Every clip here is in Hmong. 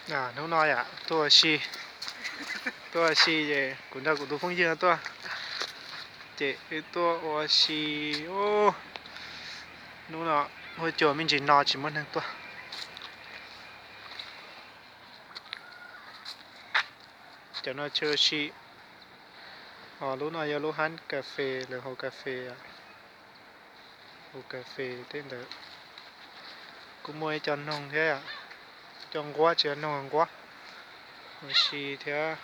Hnub no yom, tuaj ua si, tuaj ua si ces kuv nrog kuv tus phooj ywg no tuaj, ces wb tuaj ua si. Hnub no huab cua me ntsis no tsis muaj neeg tuaj. Cov no chaw ua si. Lub no yog lub hab kas fes, lawv haus kas fes, haus kas fes tej ntawd. Kuj muaj ib co noog thiab, cov nquab, tsis yog noog, nquab, ua si thiab.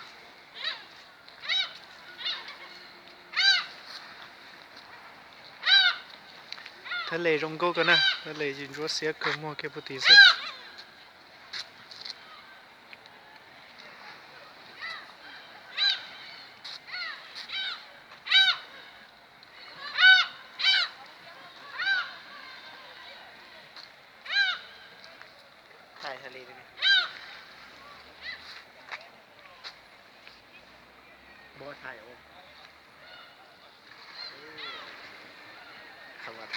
Thaj les zoo nkauj kawg na, thaj les ntsuab xiab kawg, muag kiag puag tim xwb.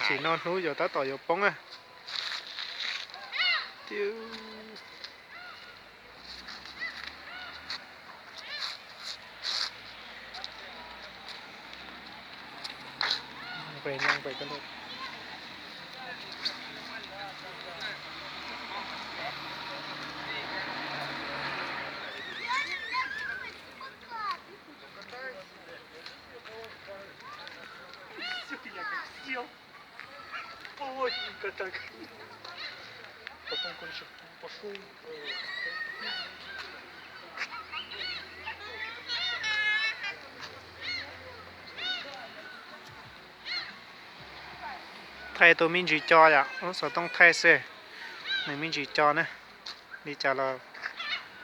Tsim no hnub yuav tab tom yuav poob na. Thaij tus me ntsis co yom, lub xov tooj thaij xwb, nws me ntsis co na. Li cas los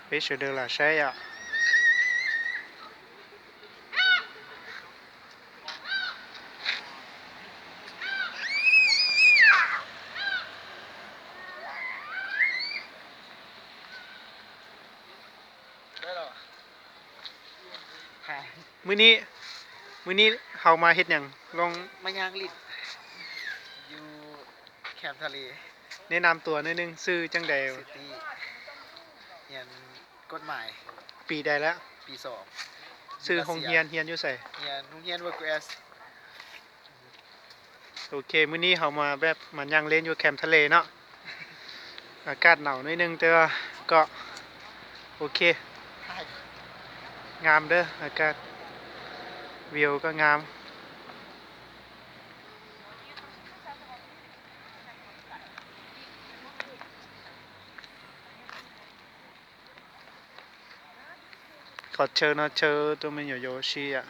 peb sawv daws lam saib yom. Mus nib, mus nib haus mas hib nees loo. Mas yaaj li, yus kham tha li. Neb nam tuas neb neeg xwj caj nqe? Pis dais lawm? Xwj hoo hian hian yuj xais? Ok, mus nib haus mas, mas yaaj li yus kham tha li no. Kaj naum neb neeg tej kom. Ok. Ngam dawb, kaj, view koj ngam. Qhov chaw no chaw rau me nyuam yaus ua si yom.